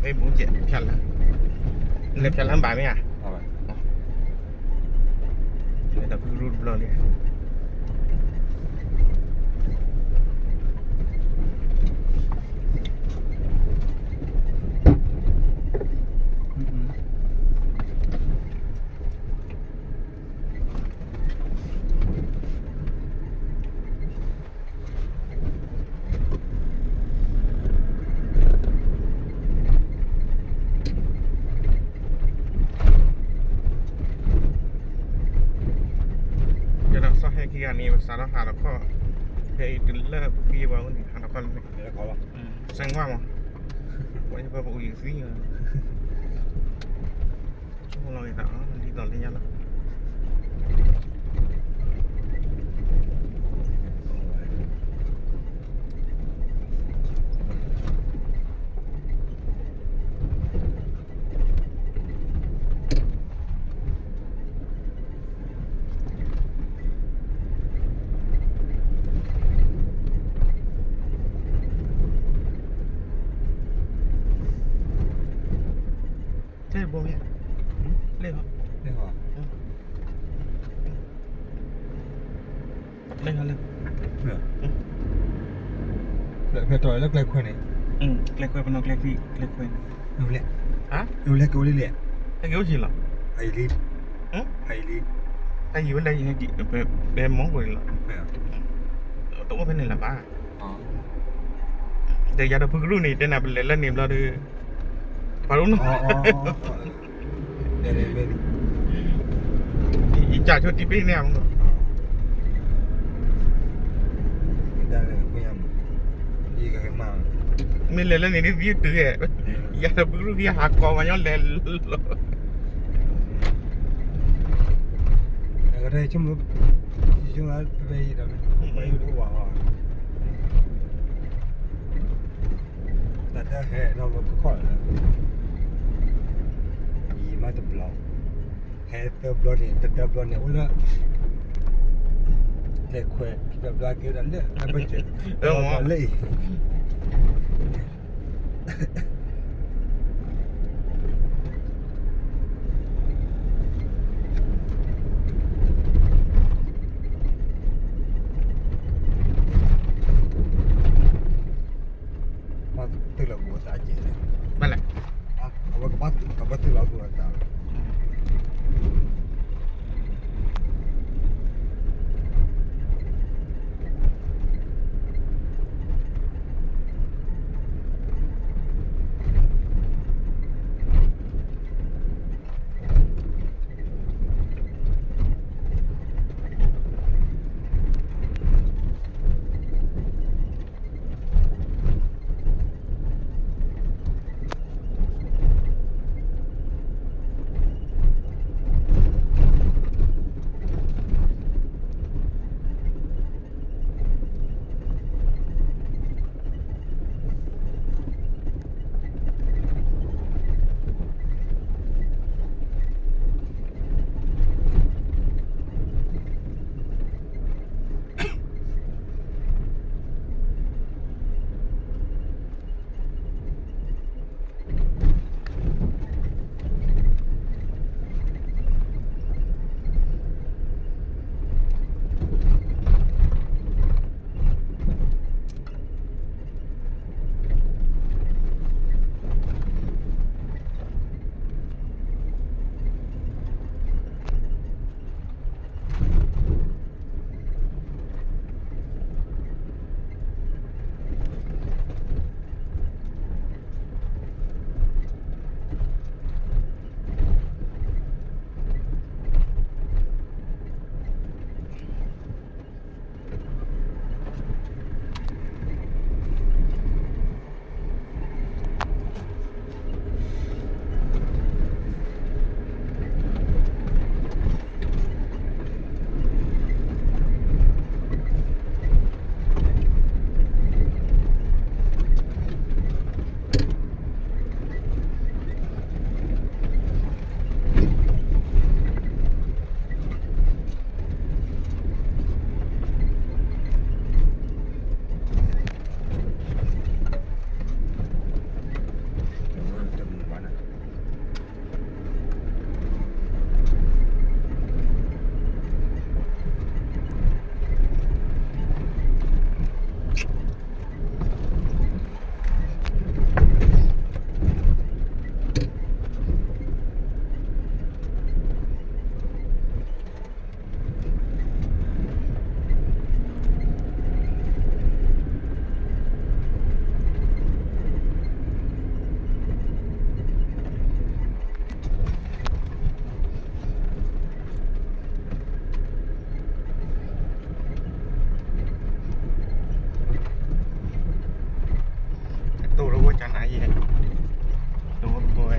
မ့ၢ်ဘူးကဲး ဖျါလၢ လဲၤဖျါလၢဘၣ်မ့ၢ်ဧါ, လဲၤဒီးဖုကရူၢ်တဘျီလံ. ယဒီးစီၤဟဲခံဂၤန့ၣ် ပစးထီၣ်ဟးဒီးခီၣ်, ဖဲအံၤတုၤလၢပကံဘၣ်အိၣ်န့ၣ် ဟးဒီးခီၣ်လၢန့ၣ်, စဲးဝါမး, ပှၤယပၢ်ပအူယကသံ, ဆိကမိၣ်လီၤက့ၤသး ဒ်သိးလၢညါလီၤ. လၢဘိမ့ၢ်, လၢဟီ, လၢဟီလၢ, ဖဲတီၤလၢကျဲခွဲန့ၣ်, ကျဲခွဲပနီၣ်ကျဲခံ ကျဲခွဲန့ၣ်, လဲၤ, လဲၤကအိၣ်လံလဲၣ်, ဟဲက့ၤအိၣ်က့ၤလီၤ, ဟဲလံ, ဟဲလံ, ဟဲယံၤဝဲလဲၣ်, ဟဲက့ၤ, ပမီၢ်ကိၣ်လံလီၤ, တအိၣ်ဖဲန့ၣ်လၢၤဘၣ်. ဒီးယၤဒီးဖုကရူၢ်န့ၣ် တဲနၤပလဲၤလၢန့ၣ်ဘျီဒီး, ပှၤဒိၣ်နီၢ်, ယကၢ်ဆိတံၢ်ပ့ၤန့ၣ်, မ့ၢ်လဲၤလၢန့ၣ်ဒ်သံတုၤဧါ, ယၤဒီးဖုကရူၢ်ခံဂၤဟးကိးပှၤညီလဲၤလီၤ. ဆိကမိၣ်, ဆိကမိၣ်, တၢ်တဟဲနီၢ်ကီၢ်လၢ, ယံၤမးတဘျီ, ဟဲသၢဘျီန့ၣ် တတၢဘျီန့ၣ် အိၣ်လၢ ကျဲခွဲ, တဘျီက့ၤဒၣ်လၢအဘၢၣ်စၢၤ, လၢအံၤ ဘၣ်လဲၣ်, အဝဲကဘၣ်သုးလီၤအသးလီၤ. ကနၤယဲၢ်, တဘိတဘိဝဲ,